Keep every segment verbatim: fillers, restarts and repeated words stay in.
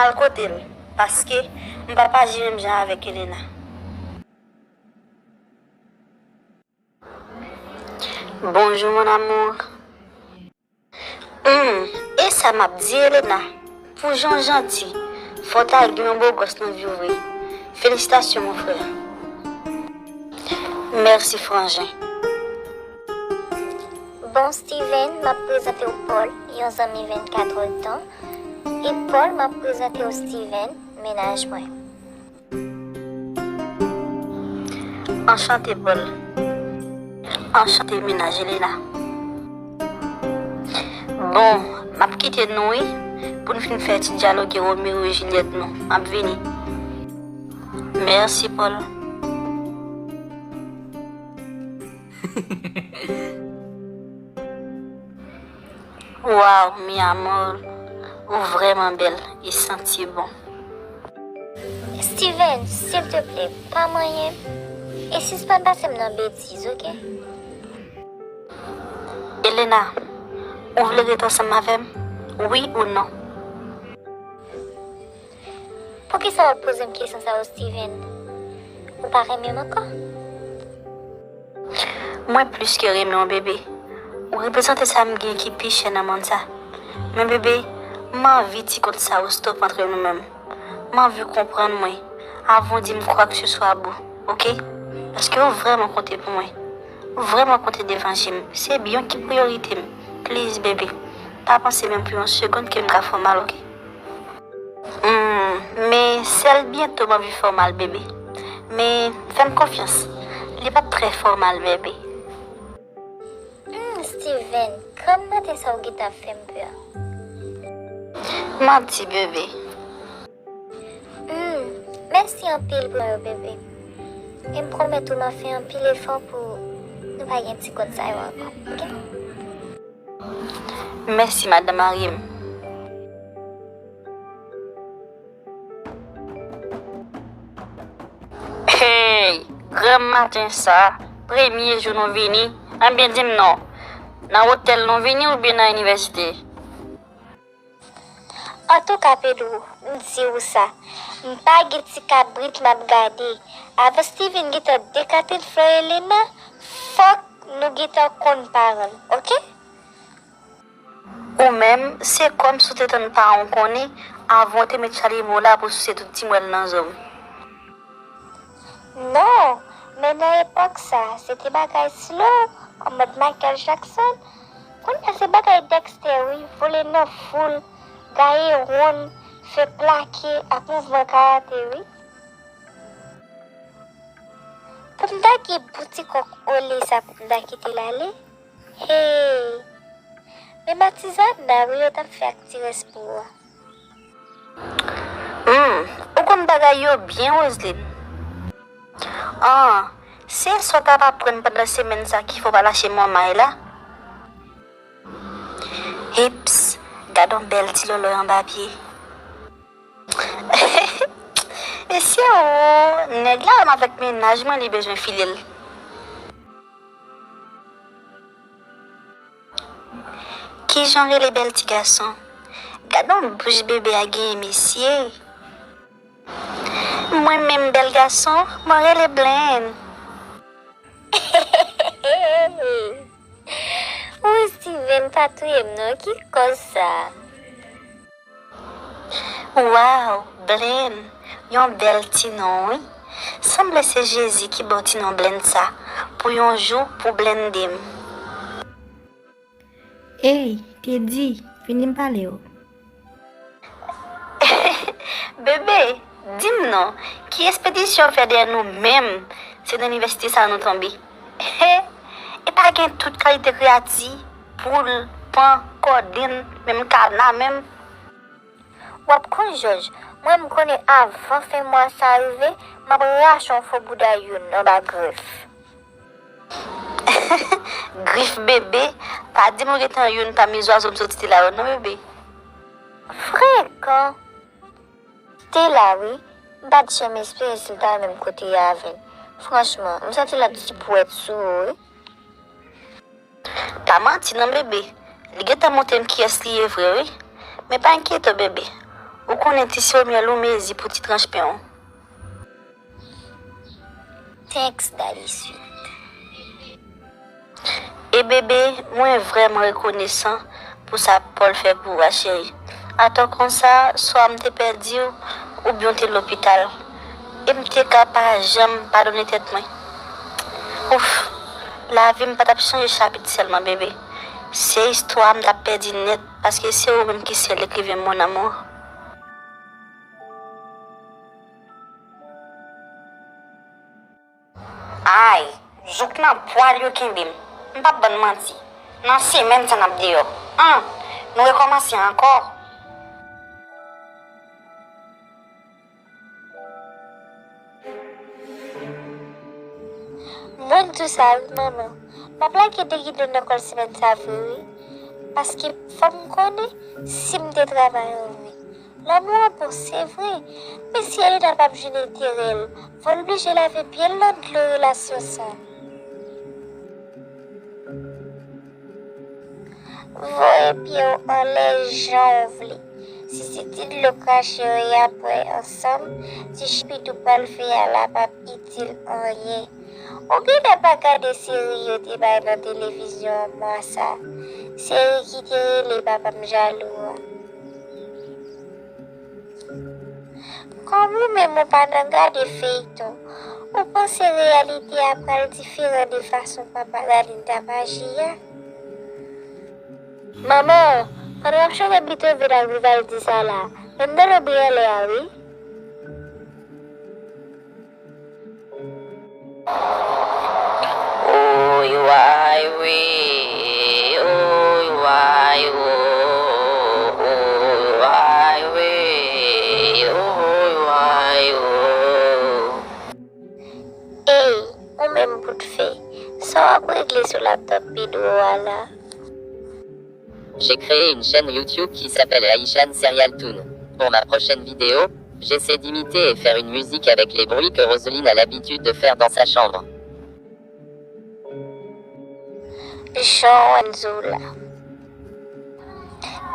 Al kote l, paske m p ap aji menm jan avèk Elena. Bonjou, mon amour. Hmm, e sa m ap di, Elena? Pou jan w janti, fò w ta gen yon bo gòs nan vi w vre. Felisitasyon, mon frè. Mèsi, franjen. Bon, Steven, m ap prezante w Paul, yon zanmi vennkat èdtan. E Paul, m ap prezante w Steven, mennaj mwen. Anchante, Paul. Anchante, mennaj Elena. Bon, m ap kite nou, wi, pou n fin fè ti dyaloge Romeo e Juliet nou. M ap vini. Mèsi, Paul. Waw, mi amor, ou vrèman bèl e santi bon. Steven, silteplè, pa manyen m e sispann pase m nan betiz, oke? Elena, ou vle ret ansanm avè m? Wi ou non? Poukisa w ap poze m kesyon sa yo, Steven? Ou pa renmen m ankò? Mwen plis ke renmen w, bebe. Ou reprezante sa m gen ki pi chè nan mond sa. Men, bebe, m anvi ti kont sa yo stop antre nou menm. M anvi w konprann mwen avan w di m kwakeseswa boo, oke? Paske ou vrèman konte pou mwen. Ou vrèman konte devan je m. Se byen w ki priyorite m. Please, bebe. Pa panse menm pou yon segonn ke m ka fè w mal, oke? Hmm, men sèl byento m anvi fè w mal, bebe. Men fè m konfyans. Li p ap trè fè w mal, bebe. Hmm, Steven, granm maten sa ou gentan ap fè m pè. Manti, bebe. Hmm, mèsi anpil pou yo, bebe. E m pwomèt ou m ap fè anpil efò pou nou pa gen ti kont sa yo ankò, oke? Mèsi, madanm mari m. Hey, granm maten sa, premye jou nou vini, enben di m non, nan otèl nou vini oubyen nan inivèsite? Antouka, Pedro, m di w sa, m pa gen ti kabrit m ap gade. Avan Steven gentan dekante l flè Elena, fòk nou gentan konn paran l, oke? Ou menm, se kòmsi w te tann paran w konnen avan w te met chalimo w la pou w souse tout ti mwèl nan zo m. Non, men nan epòk sa, se te bagay slow, an mòd Michael Jackson. Kounye a se bagay Dexter, wi, vole nan foul, gaye wonn, fè plake ak mouvman karate, wi. Pou m ta gen bon ti kòk olye sa pou m ta kite l ale. Hey! Men Matizana, wi, yo t ap fè ak ti rès po a. Hmm, ou konn bagay yo byen, Roseline. Ah, se sa w t ap aprann pandan semèn sa ki fè w pa lache manmay la? Hips, gad on bèl ti lòlòy anba pye. Mesye o, nèg la wè m avèk mennaj mwen, li bezwen file l. Kijan rele bèl ti gason? Gad on bouch bebe a genyen, mesye. Mwen menm bèl gason, mwen rele Blaine. Wi, Steven, pa touye m non, ki kòz sa? Waw, Blaine, yon bèl ti non, wi. Sanble se Jezi ki ba w ti non Blaine sa, pou yon jou pou blende m. Ey, Teddy, vini m pale w. Bebe, di m non, ki espedisyon w fè dèyè nou menm? Se nan inivèsite sa nou tonbe. He, e pa gen tout kalite kreyati, poul, pan, kòdenn, menm kana menm? W ap konn Jòj, mwen m konnen avan fen mwa sa rive, m ap rache yon fo bouda youn anba grif. Grif bebe, pa di m ou gentan youn pami zwazo m sot Stella yo non, bebe. Frekan! Stella, wi, m pa t janm espere si l ta menm kote avè n. Franchman, m santi l ap ti pwèt sou ou, wi. Pa manti non, bebe. Li gentan montre m kiyès li ye vre, wi. Men pa enkyete w, bebe. Ou konnen ti siwo myèl ou mezi pou ti tranch pen w. Tèks Dali Suite. E bebe, mwen vrèman rekonesan pou sa Paul fè pou ou a, cheri. Atò konsa, swa m te pèdi w, oubyen w te lopital. E m te ka pa janm padone tèt mwen. Ouf, lavi m pa t ap chanje chapit sèlman, bebe. Se istwa a m t ap pèdi nèt, paske se ou menm ki sèl ekriven mon amour. Ay, jouk nan pwal yo kenbe m. M p ap bann manti. Nan semèn sa n ap deyò. An, nou rekòmanse ankò. Mwen k di w sa wi, manman. M ap lage de gidon nan kò l semèn sa vre wi. Paske fò m konnen si m te travay an vre. Lanmou an bon, se vre, men si Elena p ap jwenn enterè l, fò l blije lave pye l nan dlo relasyon sa. Voye pye w anlè jan w vle. Si se ti dlo krache yo y ap bwè ansanm, ti chipit ou pral fè a la p ap itil anyen. Ou genlè pa gade seri yo te bay nan televizyon an mwa sa. Seri ki te rele Papa m jalou an. Kòm ou menm ou pa nan gade feyton, ou panse reyalite a pral diferan de fason papa Darline t ap aji a? Manman, pandan w ap chante Beethoven ak Vivaldi sa la, menm nan lobi anlè a wi. Oy way we, oy way wo, oy way we, oy way wo. Ey, ou menm bout fè, sa w ap regle sou laptòp Pedro a la? J'ai créé une chaîne YouTube qui s'appelle Aishan Serial Tune. Pour ma prochaine vidéo, j'essaie d'imiter et faire une musique avec les bruits que Roseline a l'habitude de faire dans sa chambre. Jan w wè m di w la.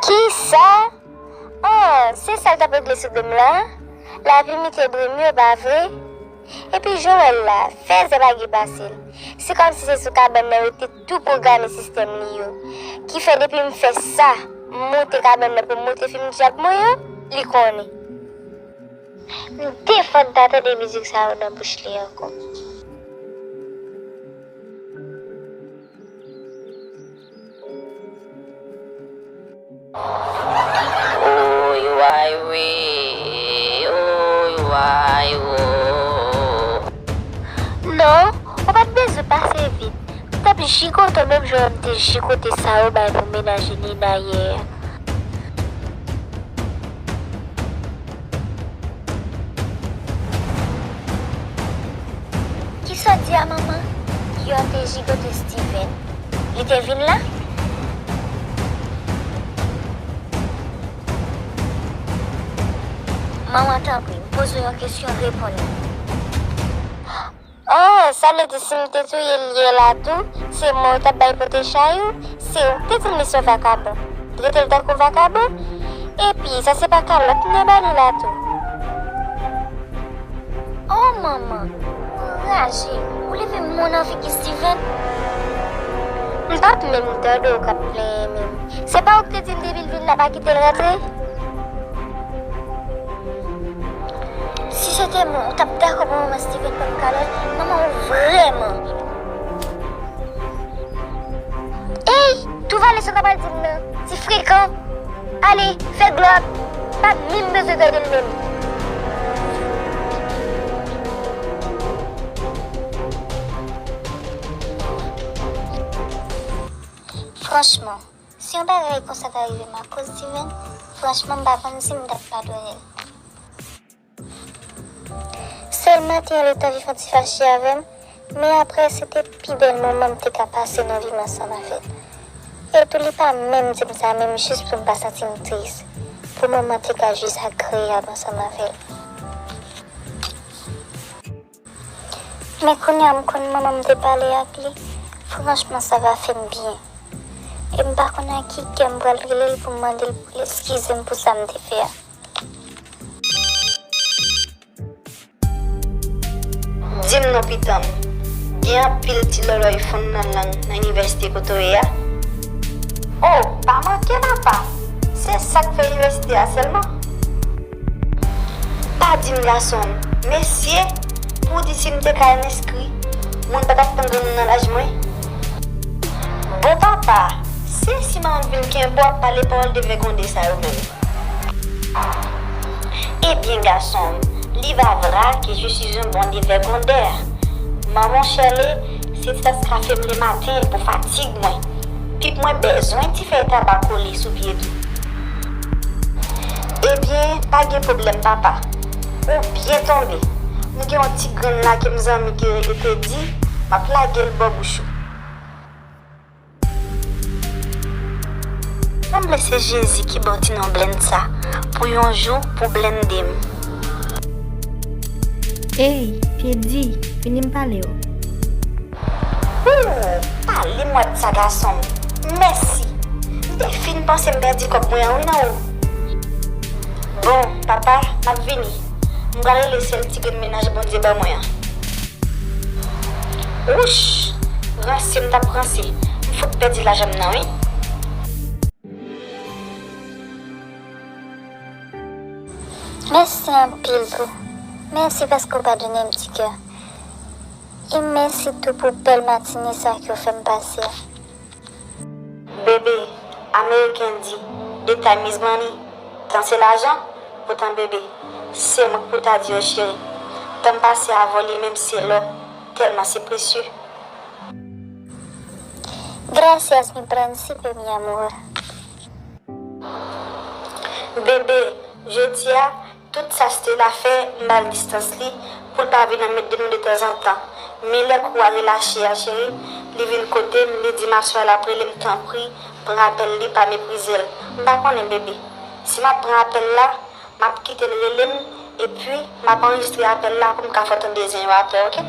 Kisa? Oh, se sa l t ap regle sou do m la? Lavi m te brim yo, pa vre? Epi Joël la, fèzè pa gen pase l. Se kòmsi se sou kabann nan yo te tou pwograme sistèm li yo. Ki fè depi m fè sa, m moute kabann nan pou m moute fim dyab mwen yo, li konnen. M te fenk ta tande mizik sa yo nan bouch li ankò. Oy way we, oy way wo. Non, ou pa t bezwen pase vit. M t ap jigote w menm jan m te jigote sa yo bay pou menaj Nina yè a. Kisa w di a, manman? Yo te jigote Steven. Li te vin la? Manman, tanpri, m poze w yon kesyon, reponn li. Oh, sa vle di si m te touye l yè la tou, se mwen yo t ap bay pote chay ou? Se ou k te di m li se yon vakabon. Trete l tankou vakabon? Epi, sa se pa kalòt m te ba li la tou? Oh, manman, ou raje, ou leve mo nan figi Steven. M p ap menm tande w k ap plenyen menm. Se pa ou k te di m depi l vin la pa kite l rantre? Si se te mwen, ou t ap dakò pou manman Steven ban m kalòt? Manman, ou vrèman. Ey, tou vale sa w ta pral di m nan, ti frekan. Ale, fè glòt. Pa menm bezwen tande l menm. Franchman, si yon bagay konsa ta rive m akoz Steven, franchman, m pa konn si m t ap padone l. Sèl maten an li t anvi fè yon ti fache avè m, men apre se te pi bèl moman m te ka pase nan vi m ansanm avè l. E tou li pa menm di m sa menm jis pou m pa santi m tris, pou moman te ka jis agreyab ansanm avè l. Men kounye a m konn manman m te pale ak li, franchman sa va fè m byen. E m pa konn ak ki kè m pral rele l pou m mande l pou l eskize m pou sa m te fè a. Di m non, pitanm, gen anpil ti lòlòy fonn nan lang nan inivèsite kote w ye a? O, pa manke, papa! Se sa k fè inivèsite a sèlman. Pa di m, gason m, mesye, pou w di si m te ka al enskri, moun pa t ap pran granmoun nan laj mwen? Bon, papa, se si manman m vin kenbe w ap pale pawòl devègonde sa yo menm. Ebyen, gason m, li va vra ke je suis un bon devègondè. Manman Shirley, se ti tas kafe m lematen pou fatig mwen. Pip mwen bezwen ti fèy taba kole sou pye tou. Ebyen, pa gen pwoblèm, papa. Ou byen tonbe. M gen yon ti grenn la ke m zanmi ki rele Teddy, m ap lage l bò bouch ou. Sanble se Jezi ki ba w ti non Blenn sa, pou yon jou pou blende m. Ey, Teddy, vini m pale w. Ooh, pale m wad sa, gason m. Mèsi. M te fin panse m pèdi kòb mwen an wi nan ou. Bon, papa, m ap vini. M pral rele sèl ti grenn mennaj Bondye ban mwen an. Wouch! Ranse m t ap ranse. M fout pèdi lajan m nan, wi. Mèsi anpil pou. Mèsi paske w padone m, ti kè. E mèsi tou pou bèl matine sa ke w fè m pase a. Bebe, Ameriken di, the time is money. Tan se lajan, poutan bebe, se mwen k pou ta di yo cheri. Tan m pase avè w li menm se lò, tèlman se presye. Gracias, mi príncipe, mi amor. Bebe, jodi a, tout sa Stella fè, m ba l distans li, pou l pa vin anmède nou detanzantan. Men lè kou a relache a, cheri, li vin kote m, li di m aswè a l ap rele m, tanpri, pran apèl li, pa meprize l. M pa konnen, bebe. Si m ap pran apèl la, m ap kite l rele m, epi m ap anrejistre apèl la pou m ka fè w tande zen yo apre, oke?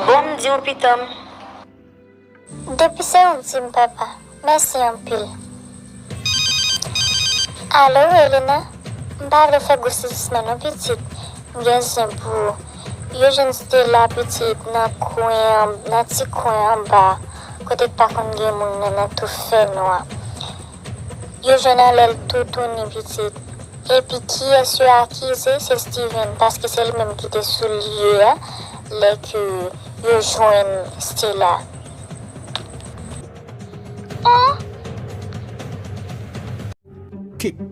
Bon, m di w, pitanm. Depi se ou k di m, papa, mèsi anpil. Alo, Elena, m pa vle fè gwo sezisman non, pitit. M gen zen pou ou. Yo jwenn Stella, pitit, nan kwen an, nan ti kwen anba, kote k pa konn gen moun nan, nan tou fènwa. Yo jwenn anlè l toutouni, pitit. Epi kiyès yo akize, se Steven, paske se li menm ki te sou lye a, lè ke yo jwenn Stella. Oh! Kèk